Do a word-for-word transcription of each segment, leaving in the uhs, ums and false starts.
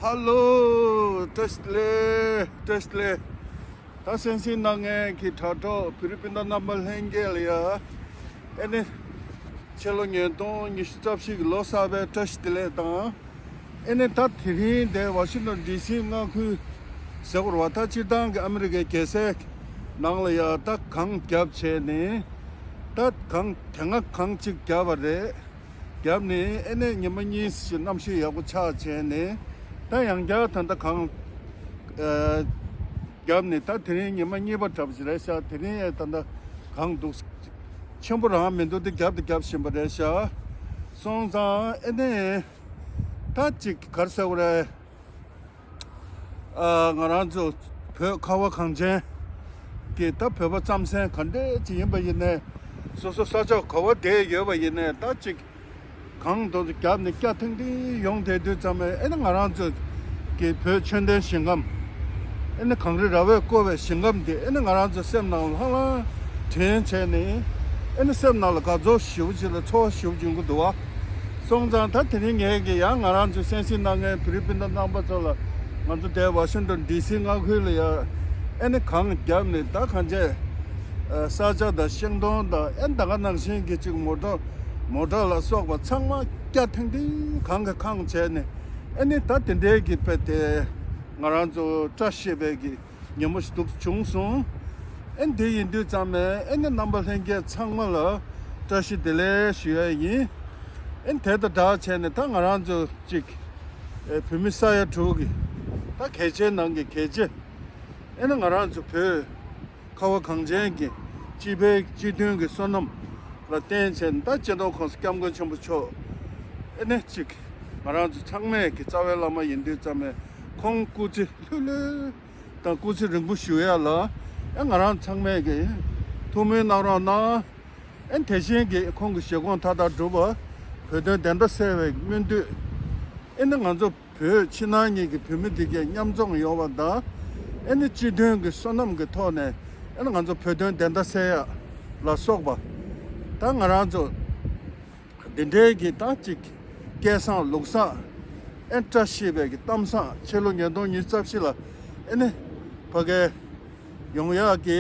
ཧ་ལོ། བཀྲ་ཤིས་བདེ་ལེགས། བཀྲ་ཤིས་བདེ་ལེགས། ད་གསན་གཟིགས་གནང་མཁན་གྱི་དྲ་གྲོགས་བོད་རིགས་སྤུན་ཟླ་རྣམ་པ་ལྷན་རྒྱས་ལ་ཡ། ཨེ་ནི། ཕྱི་ལོ་ཉིས་སྟོང་ཉི་ཤུ་རྩ་བཞི་གི་ལོ་གསར་པའི་བཀྲ་ཤིས་བདེ་ལེགས་དང་། ཨེ་ནི་ད་དེ་རིང་འདིར་ཝ་ཤིང་ཊོན་ཌི་སི་མངའ་ཁུལ་ཟེར་དགོས་རེད་བ། ད་སྤྱིར་བཏང་གི་ཨ་མི་རི་ཀའི་རྒྱལ་སའི་ནང་ལ་ཡ་ད་གངས་བརྒྱབ་བྱས་ནས། ད་གངས་དེ་སྔ་གངས་གཅིག་བརྒྱབ་པ་རེད། བརྒྱབ་ནས་ཨེ་ནས་ཉི་མ་གཉིས་ཤིག་གནམ་གཤིས་ཡག་པོ་ཆགས་བྱས་ནས། ད་ཡང་བསྐྱར་ད་ལྟ་གངས་ཨ་བརྒྱབ་ནས། ད་དེ་རིང་ཉི་མ་གཉིས་པ་འདྲ་པོ་ཞིག་རེད་ཤག་དེ་རིང་ཡང་ད་ལྟ་གངས་འདུག་ཆེན་པོ་རང་མི་འདུག་དེ་བརྒྱབ་དང་བརྒྱབ་བཞིན་པ་རེད་ཤག་སོང་ཙང་ཨེ་ནས་ད་ཅིག་ག་རེ་ཟེར་དགོས་རེད། ཨ། ང་རང་ཚོ་བོད་ཁ་བ་གངས་ཅན་གྱི་ད་བོད་པ་རྩམ་ཟན་ག་འདྲས་ཅིག་ཡིན་པ་ཡིན་ནའི། སོ་སོ་ས་ཕྱོགས་ག་བ་བསྡད་ཡོད་པ་ཡིན་ནའི། ད་ཅིག་གངས་དེ་ཚོ་བརྒྱབ་ནས་སྐྱ་ཐིང་ཐིང་ཡོང་བསྡད་དུས་ཙམ་པ། ཨེ་ནི་ང་རང་ཚོ་གི་བོད་ཆོས་ལྡན་ཞིང་ཁམས། ཨེ་ནི་གངས་རི་ར་བས་བསྐོར་བའི་ཞིང་ཁམས་འདི། ཨེ་ནི་ང་རང་ཚོ་སེམས་ནང་ལ་ལྷང་ལྷང་དྲན་བྱས་ནས། ཨེ་ནི་སེམས་ནང་ལ་དགའ་ཚོར་ཞེ་པོ་ཅིག་དང་ཚོར་བ་ཞེ་པོ་ཅིག་ཡོང་གི་འདུག་བ། སོང་ཙང་ད་དེ་རིང་ངས་ཀྱི་ཡང་ང་རང་ཚོའི་གསན་གཟིགས་གནང་མཁན་བོད་རིགས་སྤུན་ཟླ་རྣམ་པ་ཚོ་ལ། ང་ཚོ་འདིར་ཝ་ཤིང་ཊོན་ཌི་སི་མངའ་ཁུལ་ལ་ཡ་ཨེ་ནི་གངས་བརྒྱབ་ནས། ད་གང་བྱས་ས་ཆ་དང་ཤིང་སྡོང་དང་། ཨེ་ནི་ད་ག་ནང་བཞིན་གྱི་ཅིག་མོ་ཊ་མོ་ཊ་ལ་སོགས་པ་ཚང་མ་སྐྱ་ཐིང་ཐིང་གངས་ཀྱིས་གང་བྱས་ནས། ཨེ་ནི་ད་དེ་འདྲའི་གི་དཔེ་དེ་ང་རང་ཚོ་བཀྲ་ཤིས་པའི་གི་ཉིན་མོ་ཞིག་འདུག་བྱུང་སོང་། ཨེ་ནི་དེ་ཡིན་དུས་ཙམ་པ་ཨེ་ནི་རྣམ་པ་ལྷན་རྒྱས་ཚང་མ་ལ་བཀྲ་ཤིས་བདེ་ལེགས་ཞུ་ཡ་ཡིན། ཨེ་ནི་དེ་དང་སྦྲགས་བྱས་ནས་ད་ང་རང་ཚོ་ཅིག་ཨེ་བོད་མི་ས་ཡ་དྲུག་གི་ད་གལ་ཆེའི་ནང་གི་གལ་ཆེ། ཨེ་ནི་ང་རང་ཚོ་བོད་ཁ་བ་གངས་ཅན་གྱི་སྤྱི་པའི་སྤྱི་མཐུན་གྱི་བསོད་ནམས་ལ་བརྟེན་བྱས་ནས། ད་སྤྱི་ནོར་༸གོང་ས་༸སྐྱབས་མགོན་ཆེན་པོ་མཆོག་ཨེ་ནི་ཅིག་ང་རང་ཚོ་ཚང་མས་ཀྱི་རྩ་བའི་བླ་མ་ཡིན་དུས་ཙམ་པ་ཁོང་སྐུ་ཚེ་ལྷོད་ལྷོད་དང་སྐུ་ཚེ་རིང་པོ་བཞུགས་ཡ་ལ། ཨེ་ང་རང་ཚང་མས་ཀྱི་ཐུགས་སྨོན་གནང་རོགས་གནང་། ཨེ་དེ་བཞིན་གྱི་ཁོང་གི་བཞེད་དགོངས་མཐའ་དག་འགྲུབ་པ། བོད་དོན་བདེན་མཐའ་གསལ་བའི་སྨོན་འདུན། ཨེ་ནི་ང་ཚོ་བོད་ཕྱི་ནང་གཉིས་ཀྱི་བོད་མི་འདི་གས་མཉམ་འཛོམས་ཡོང་བ་དང་། ཨེ་ནི་སྤྱི་མཐུན་གྱི་བསོད་ནམས་ཀྱི་ཐོག་ནས། ཨེ་ནི་ང་ཚོ་བོད་དོན་བདེན་མཐའ་གསལ་ཡ་ལ་སོགས་པ། ད་ང་རང་ཚོ་འདི་འདྲའི་གི་ད་ཅིག་སྐལ་བཟང་ལུགས་བཟང་། ཨེ་བཀྲ་ཤིས་པའི་གི་གཏམ་བཟང་ཕྱི་ལོ་ཉིས་སྟོང་ཉི་ཤུ་རྩ་བཞི་ལ་ཨེ་ནི་ཕ་གའི་ཡོང་ཡག་གི་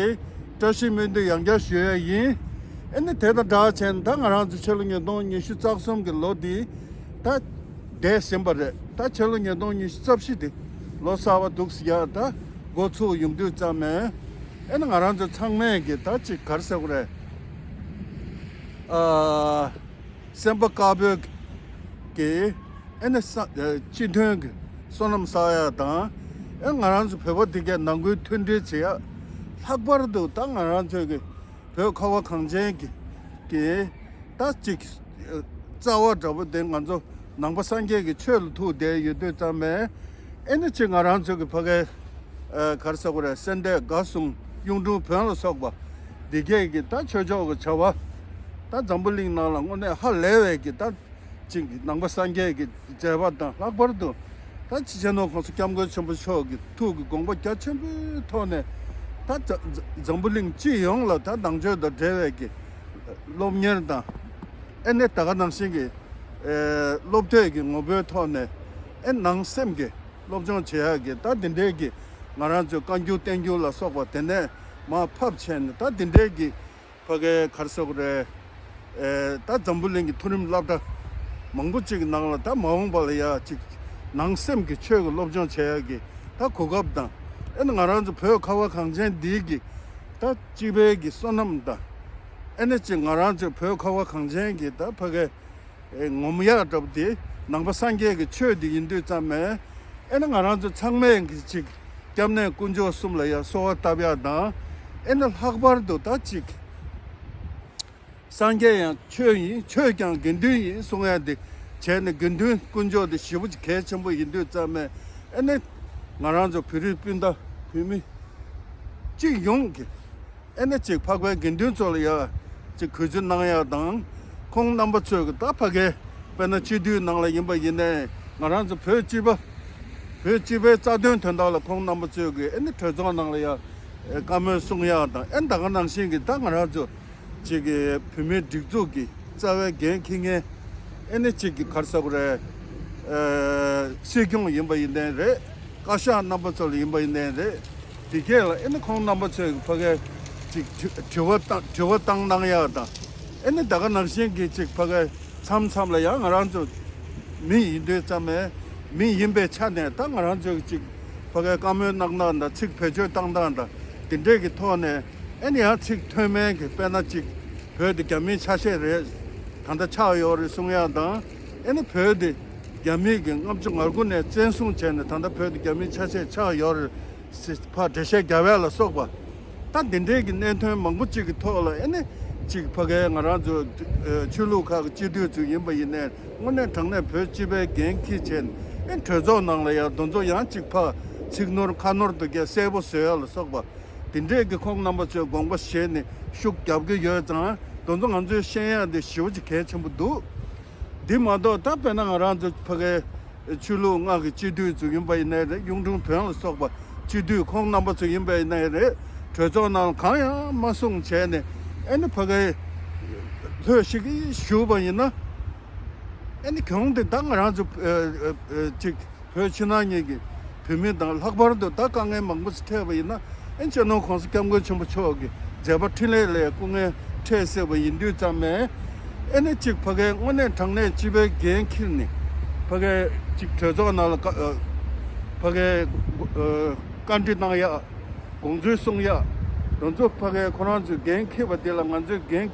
བཀྲ་ཤིས་སྨོན་འདུན་ཡང་བསྐྱར་ཞུ་ཡ་ཡིན། ཨེ་ནི་དེ་དང་སྦྲགས་བྱས་ནས་ད་ང་རང་ཚོ་ཕྱི་ལོ་ཉིས་སྟོང་ཉི་ཤུ་རྩ་གསུམ་གི་ལོ་འདི་ད་འདས་ཟིན་པ་རེད། ད་ཕྱི་ལོ་ཉིས་སྟོང་ཉི་ཤུ་རྩ་བཞི་འདི་ལོ་གསར་པ་འདུག་ཟེར་ཡ་ད་འགོ་ཚུགས་ཡོང་དུས་ཙམ་པ། ཨེ་ནི་ང་རང་ཚོ་ཚང་མས་གི་ད་ཅིག་ག་རེ་ཟེར་དགོས་རེད། ཨ། སེམས་པ་དཀར་པོའི་གི་ཨེ་ནི་ས་ཨ་སྤྱི་མཐུན་གྱི་བསོད་ནམས་བསགས་ཡ་དང་། ཨེ་ང་རང་ཚོ་བོད་པ་འདི་གས་ནང་ཁུལ་མཐུན་སྒྲིལ་བྱེད་ཡ། ལྷག་པར་དུ་ད་ང་རང་ཚོའི་གི་བོད་ཁ་བ་གངས་ཅན་གྱི་གི་ད་ཅིག་རྩ་བ་འདྲ་པོ་དེ་ང་ཚོ་ནང་པ་སངས་རྒྱས་ཀྱི་ཆོས་ལ་ཐུག་བསྡད་ཡོད་དུས་ཙམ་པ། ཨེ་ནི་ཅིག་ང་རང་ཚོ་གི་ཕ་གའི་ཨ་ག་རེ་ཟེར་དགོས་རེད། སེ་འབྲས་དགའ་གསུམ་གཡུང་དྲུང་བོན་ལ་སོགས་པ་འདི་གས་ཀྱི་ད་ཆོས་ཕྱོགས་ཀྱི་བྱ་བ། ད་འཛམ་བུ་གླིང་ནང་ལ་དངོས་གནས་ཧ་ལས་པའི་གི་ད་ཅིག་ནང་པ་སངས་རྒྱས་ཀྱི་མཛད་པ་དང་། ལྷག་པར་དུ་ད་སྤྱི་ནོར་༸གོང་ས་༸སྐྱབས་མགོན་ཆེན་པོ་མཆོག་གི་ཐུགས་ཀྱི་དགོངས་པ་རྒྱ་ཆེན་པོའི་ཐོག་ནས། ད་འཛམ་འཛམ་བུ་གླིང་སྤྱི་ཡོངས་ལ་ད་ནང་ཆོས་དང་འབྲེལ་བའི་གི་སློབ་གཉེར་དང་། ཨེ་ནས་ད་ག་ནང་བཞིན་གྱི་ཨེ་སློབ་དེབ་ཀྱི་ངོ་བོའི་ཐོག་ནས། ཨེ་ནང་སེམས་ཀྱི་སློབ་སྦྱོང་བྱེད་ཡག་གི་ད་འདི་འདྲའི་གི་ང་རང་ཚོའི་བཀའ་འགྱུར་བསྟན་འགྱུར་ལ་སོགས་པ་དེ་ནས་མར་ཕབ་བྱས་ནས། ད་འདི་འདྲའི་གི་ཕ་གའི་ག་རེ་ཟེར་དགོས་རེད། ཨེ་ད་འཛམ་བུ་གླིང་གི་མཐོ་རིམ་སློབ་གྲྭ་མང་པོ་ཅིག་གི་ནང་ལ་ད་མ་འོངས་པ་ལ་ཡ་ཅིག་ནང་སེམས་ཀྱི་ཆོས་ཀྱི་སློབ་སྦྱོང་བྱེད་ཡག་གི་ད་གོ་སྐབས་དང་། ཨེ་ནི་ང་རང་ཚོ་བོད་ཁ་བ་གངས་ཅན་འདིའི་གི་ད་སྤྱི་པའི་གི་བསོད་ནམས་དང་། ཨེ་ནི་ཅིག་ང་རང་ཚོའི་བོད་ཁ་བ་གངས་ཅན་གྱི་ད་ཕ་གའི་ཨེ་ངོམ་ཡག་འདྲ་པོ་དེ་ནང་པ་སངས་རྒྱས་ཀྱི་ཆོས་འདི་ཡིན་དུས་ཙམ་པ། ཨེ་ནི་ང་རང་ཚོ་ཚང་མས་གི་ཅིག་སྐྱབས་གནས་དཀོན་མཆོག་གསུམ་ལ་ཡ་གསོལ་བ་བཏབ་ཡག་དང་། ཨེ་ནི་ལྷག་པར་དུ་ད་ཅིག་སངས་རྒྱས་ཡང་ཆོས་ཡིན། ཆོས་ཀྱང་དགེ་འདུན་ཡིན་གསུང་ཡག་འདི་བྱས་ནས། དགེ་འདུན་དཀོན་མཆོག་འདི་ཞེ་པོ་ཅིག་གལ་ཆེན་པོ་ཡིན་དུས་ཙམ་པ། ཨེ་ནི་ང་རང་ཚོ་བོད་རིགས་སྤུན་ཟླ་བོད་མི་སྤྱི་ཡོངས་ཀྱི་ཨེ་ནི་ཅིག་འཕགས་པའི་དགེ་འདུན་ཚོ་ལ་ཡ་ཅིག་གུས་བརྩི་གནང་ཡག་དང་། ཁོང་རྣམ་པ་ཚོས་གི་ད་ཕ་གའི་དཔེར་ན་སྤྱི་འཐུས་ནང་ལ་ཡིན་པ་ཡིན་ནའི། ང་རང་ཚོ་བོད་སྤྱི་པ་བོད་སྤྱི་པའི་རྩ་དོན་དོན་དག་ལ་ཁོང་རྣམ་པ་ཚོས་གི་ཨེ་ནི་གྲོས་ཚོགས་ནང་ལ་ཡ་བཀའ་མོལ་གསུང་ཡག་དང་། ཨེ་ནི་ད་ག་ནང་བཞིན་གི་ད་ང་རང་ཚོ་ཅིག་གི་བོད་མིའི་སྒྲིག་འཛུགས་ཀྱི་རྩ་བའི་འགན་འཁྱེར་མཁན། ཨེ་ནི་ཅིག་གི་ག་རེ་ཟེར་དགོས་རེད། ཨ་སྲིད་སྐྱོང་ཡིན་པ་ཡིན་ནའི་རེད། བཀའ་ཤག་རྣམ་པ་ཚོ་ལ་ཡིན་པ་ཡིན་ནའི་རེད། དེ་གས་ལ་ཨེ་ནི་ཁོང་རྣམ་པ་ཚོས་ཕ་གིའི་ཅིག་དྲི་དྲི་བ་བཏང་དྲི་བ་བཏང་གནང་ཡག་དང་། ཨེ་ནི་ད་ག་ནང་བཞིན་གྱི་ཅིག་ཕ་གིའི་མཚམས་མཚམས་ལ་ཡང་ང་རང་ཚོ་མི་ཡིན་དུས་ཙམ་མེད། མི་ཡིན་པའི་ཆ་ནས་ད་ང་རང་ཚོས་ཅིག་ཕ་གིའི་བཀའ་མོལ་གནང་སྟངས་དང་ཚིག་བེད་སྤྱོད་བཏང་སྟངས་དང་དེ་འདྲས་ཀྱི་ཐོག་ནས། ཨེ་ནི་ཡང་ཚིག་མཐོ་དམན་གྱི་དཔེར་ན་ཅིག་བོད་དེ་རྒྱ་མིའི་ཆ་ཤས་རེད། ད་ལྟ་ཆགས་ཡོད་རེད་གསུང་ཡག་དང་། ཨེ་ནི་བོད་དེ་རྒྱ་མིས་ཀྱི་ལྔ་བཅུ་ང་དགུ་ནས་བཙན་བཟུང་བྱས་ནས་ད་ལྟ་བོད་དེ་རྒྱ་མིའི་ཆ་ཤས་ཆགས་ཡོད་རེད་ཟེར་ཕར་འགྲེལ་བཤད་རྒྱབ་ཡག་ལ་སོགས་པ། ད་འདི་འདྲའི་གི་གནད་དོན་མང་པོ་ཅིག་གི་ཐོག་ལ་ཨེ་ནི་ཅིག་ཕ་གིའི་ང་རང་ཚོ་ཨ་ཆོས་ལུགས་ཁག་གི་སྤྱི་འཐུས་ཚོ་ཡིན་པ་ཡིན་ནའི་དངོས་གནས་དྲང་གནས་བོད་སྤྱི་པའི་འགན་འཁྱེར་བྱས་ནས་ཨེ་གྲོས་ཚོགས་ནང་ལ་ཡང་དེ་ཚོ་ཡང་ཅིག་ཕར་ཚིག་ནོར་ཁ་ནོར་དེ་གས་གསལ་པོ་བཟོ་ཡག་ལ་སོགས་པ། དེ་འདྲས་ཀྱི་ཁོང་རྣམ་པ་ཚོས་དགོངས་པ་བཞེས་ནས་ཤུགས་རྒྱབ་ཀྱི་ཡོད་ཙང་དེ་ཚོ་ང་ཚོས་ཤེས་ཡག་དེ་ཞེ་པོ་ཅིག་གལ་ཆེན་པོ་འདུག་འདི་མ་གཏོགས་ད་དཔེར་ན་ང་རང་ཚོ་ཕ་གིའི་ཆོས་ལུགས་ལྔ་གི་སྤྱི་འཐུས་ཚོ་ཡིན་པ་ཡིན་ནའི་རེད། གཡུང་དྲུང་བོན་ལ་སོགས་པ་སྤྱི་འཐུས་ཁོང་རྣམ་པ་ཚོ་ཡིན་པ་ཡིན་ནའི་རེད། གྲོས་ཚོགས་ནང་ལ་གང་ཡང་མ་གསུངས་བྱས་ནས་ཨེ་ནི་ཕ་གིའི་ལྷོད་ཤིག་གིས་ཞུས་པ་ཡིན་ན། ཨེ་ནི་གྱོང་དེ་ད་ང་རང་ཚོ་ཨ་ཨ་ཨ་ཅིག་བོད་ཕྱི་ནང་གཉིས་ཀྱི་བོད་མི་དང་ལྷག་པར་དུ་ད་དཀའ་ངལ་མང་པོ་ཞིག་འཕྲད་པ་ཡིན་ན། ཨེ་སྤྱི་ནོར་༸གོང་ས་༸སྐྱབས་མགོན་ཆེན་པོ་མཆོག་གི་མཛད་པ་འཕྲིན་ལས་ལ་སྐུ་ངལ་འཕྲད་སྲིད་པ་ཡིན་དུས་ཙམ་མེད། ཨེ་ནི་གཅིག་ཕ་གིའི་དངོས་གནས་དྲང་གནས་སྤྱི་པའི་འགན་འཁྱེར་ནས་ཕ་གིའི་གཅིག་གྲོས་ཚོགས་ནང་ལ་བཀའ་ཨ་ཕ་གིའི་ཨ་བཀའ་འདྲི་གནང་ཡག་དགོངས་ཚུལ་གསུང་ཡག་དེ་ཚོ་ཕ་གིའི་ཁོ་རང་ཚོས་འགན་འཁྱེར་བ་དེ་ལ་ང་ཚོས་འགན་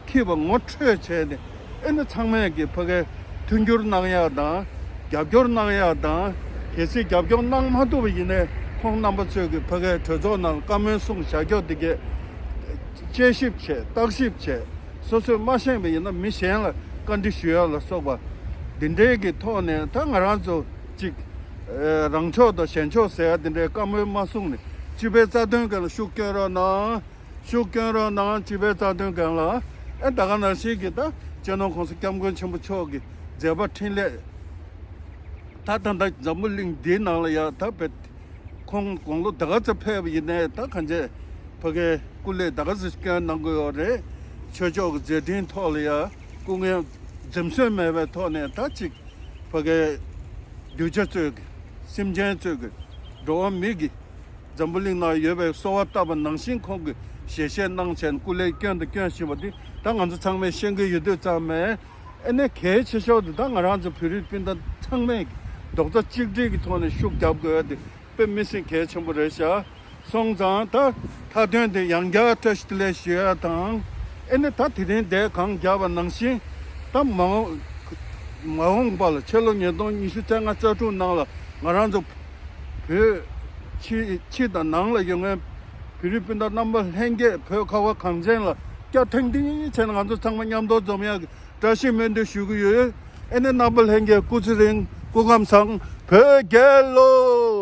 འཁྱེར་བ་ངོ་འཕྲོད་བྱས་ནས། ཨེ་ནི་ཚང་མས་ཀྱི་ཕ་གིའི་མཐུན་འགྱུར་གནང་ཡག་དང་། རྒྱབ་སྐྱོར་གནང་ཡག་དང་། གལ་སྲིད་རྒྱབ་སྐྱོར་གནང་མ་ཐུབ་པ་ཡིན་ནའི་ཁོང་རྣམ་པ་ཚོས་ཀྱི་ཕ་གིའི་གྲོས་ཚོགས་ནང་བཀའ་མོལ་གསུངས་བཞག་རྒྱུ་དེ་གས་དཔྱད་ཞིབ་བྱས། བརྟག་ཞིབ་བྱས། སོ་སོས་མ་ཤེས་པ་ཡིན་ན་མི་གཞན་ལ་བཀའ་འདྲི་ཞུ་ཡག་ལ་སོགས་པ་འདི་འདྲའི་གི་ཐོག་ནས་ད་ང་རང་ཚོ་གཅིག་ཨེ་རང་ཕྱོགས་དང་གཞན་ཕྱོགས་ཟེར་ཡག་འདི་འདྲའི་བཀའ་མོལ་མ་གསུངས་ནས་སྤྱི་པའི་རྩ་དོན་སྒང་ལ་ཤུགས་སྐྱོན་རོགས་གནང་། ཤུགས་སྐྱོན་རོགས་གནང་། སྤྱི་པའི་རྩ་དོན་སྒང་ལ། ཨེ་ད་ག་ནང་བཞིན་གྱི་ད་སྤྱི་ནོར་༸གོང་ས་༸སྐྱབས་མགོན་ཆེན་པོ་མཆོག་གི་མཛད་པ་འཕྲིན་ལས། ད་ད་ལྟ་འཛམ་བུ་གླིང་འདིའི་ནང་ལ་ཡ་ད་བེད་ཁོང་དགུང་ལོ་ད་ག་ཚོད་ཕེབས་པ་ཡིན་ནའི་ད་གང་ཅི་ཕ་གིའི་སྐུ་ལས་ད་ག་ཚོད་སྐྱོན་གནང་དགོས་ཡོད་རེད། ཆོས་ཕྱོགས་ཀྱི་མཛད་འཕྲིན་ཐོག་ལ་ཡ་སྐུ་ངལ་འཛེམ་ཟོན་མེད་པའི་ཐོག་ནས་ད་ཅིག་ཕ་གིའི་གདུལ་བྱ་ཚོས་ཀྱི་སེམས་ཅན་ཚོས་ཀྱི་འགྲོ་བ་མི་གི་འཛམ་བུ་གླིང་ནང་ཡོད་པའི་གསོལ་བ་བཏབ་པ་ནང་བཞིན་ཁོང་གིས་ཞལ་བཞེས་གནང་བྱས་ནས་སྐུ་ལས་བསྐྱོན་དང་བསྐྱོན་བཞིན་པ་འདི་ད་ང་ཚོ་ཚང་མས་ཤེས་ཀྱི་ཡོད་དུས་ཙམ་མེད། ཨེ་ནས་གལ་ཆེ་ཤོས་དེ་ད་ང་རང་ཚོ་བོད་རིགས་སྤུན་ཟླ་ཚང་མས་རྡོག་རྩ་གཅིག་སྒྲིལ་གྱི་ཐོག་ནས་ཤུགས་རྒྱབ་དགོས་ཡ་དེ་དཔེ་མི་སྲིད་གལ་ཆེན་པོ་རེད་ཤག་སོང་ཙང་ད་མཐའ་དོན་དེ་ཡང་བསྐྱར་བཀྲ་ཤིས་བདེ་ལེགས་ཞུ་ཡ་དང་། ཨེ་ནས་ད་དེ་རིང་འདས་གང་བརྒྱབ་པ་ནང་བཞིན་ད་མ་འོངས་མ་འོངས་པ་ལ་ཕྱི་ལོ་ཉིས་སྟོང་ཉི་ཤུ་རྩ་ལྔ་རྩ་དྲུག་ནང་ལ་ང་རང་ཚོ་བོད་ཕྱི་ཕྱི་དང་ནང་ལ་ཡོད་མཁན་བོད་རིགས་སྤུན་ཟླ་རྣམ་པ་ལྷན་རྒྱས་བོད་ཁ་བ་གངས་ཅན་ལ་སྐྱ་ཐིང་ཐིང་བྱས་ནས་ང་ཚོ་ཚང་མ་མཉམ་དུ་འཛོམས་ཡག་གི་བཀྲ་ཤིས་སྨོན་འདུན་ཞུ་གི་ཡོད། ཨེ་ནས་རྣམ་པ་ལྷན་རྒྱས་སྐུ་ཚེ་རིང་། སྐུ་ཁམས་བཟང་། བོད་རྒྱལ་ལོ།